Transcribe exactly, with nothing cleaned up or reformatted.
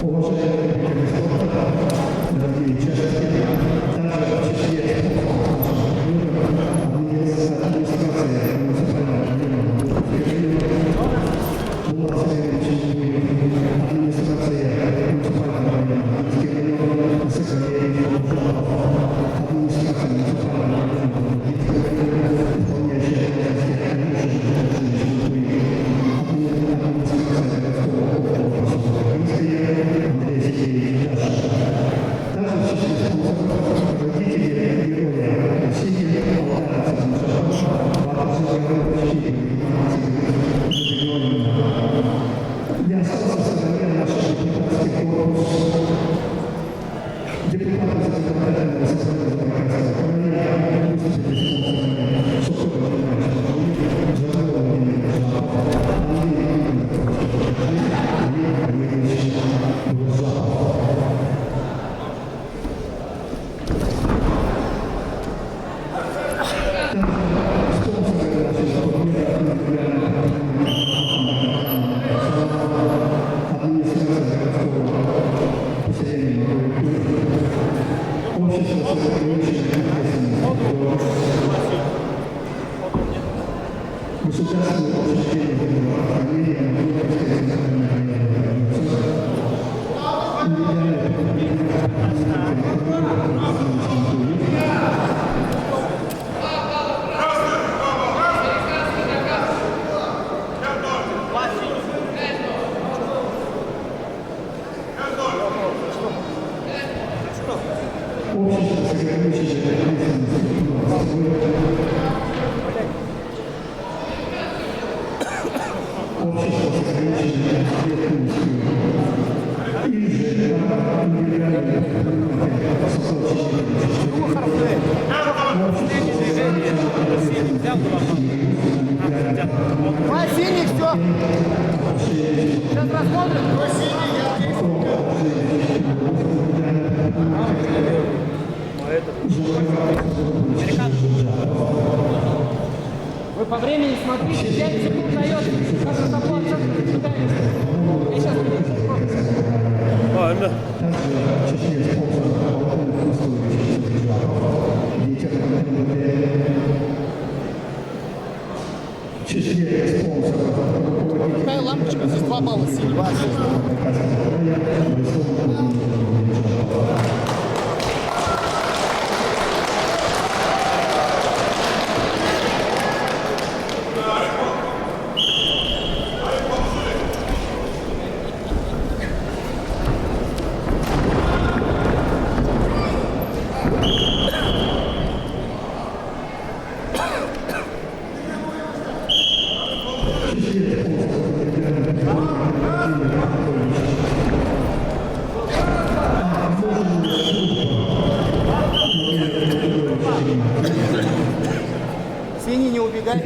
Уважаемые любители спорта, дорогие участники, также в числе спонсоров нашего турнира администрация муниципального района Удмуртского района была заявлена администрация муниципального района Удмуртского района, администрация муниципального района Удмуртского района, исполняющая обязанности Алёшина Александра Сергеевича Мутуева, администрация городского округа поселка Римское Андрея Сергеевича Дашина. Также в числе спонсоров родители героя России Алдара Цыганшапова, Батыржан Гаврилович и Елена Цыганова. Не остался в стороне наш депутатский корпус. Депутаты законодательного собрания Забайкальского края выступили спонсорами Сухой Владимир Ильич Мутуев, Джангол Владимир Джапов, Андрей Владимирович Джапов. Также спонсоры нашего турнира — администрация городского поселения Новый Куй, общество с ограниченной ответственностью, государственное учреждение здравоохранения Мутуевская центральная районная больница, индивидуальный общество с ограниченной ответственностью. Общество с ограниченной ответственностью. Или же индивидуальный предприниматель. Два синих, всё. Сейчас рассмотрим. Вы по времени смотрите, пять секунд даёт, как это получается. Я сейчас не вижу просто. А, да. Какая лампочка? Здесь два балла синих. Синий, не убегай.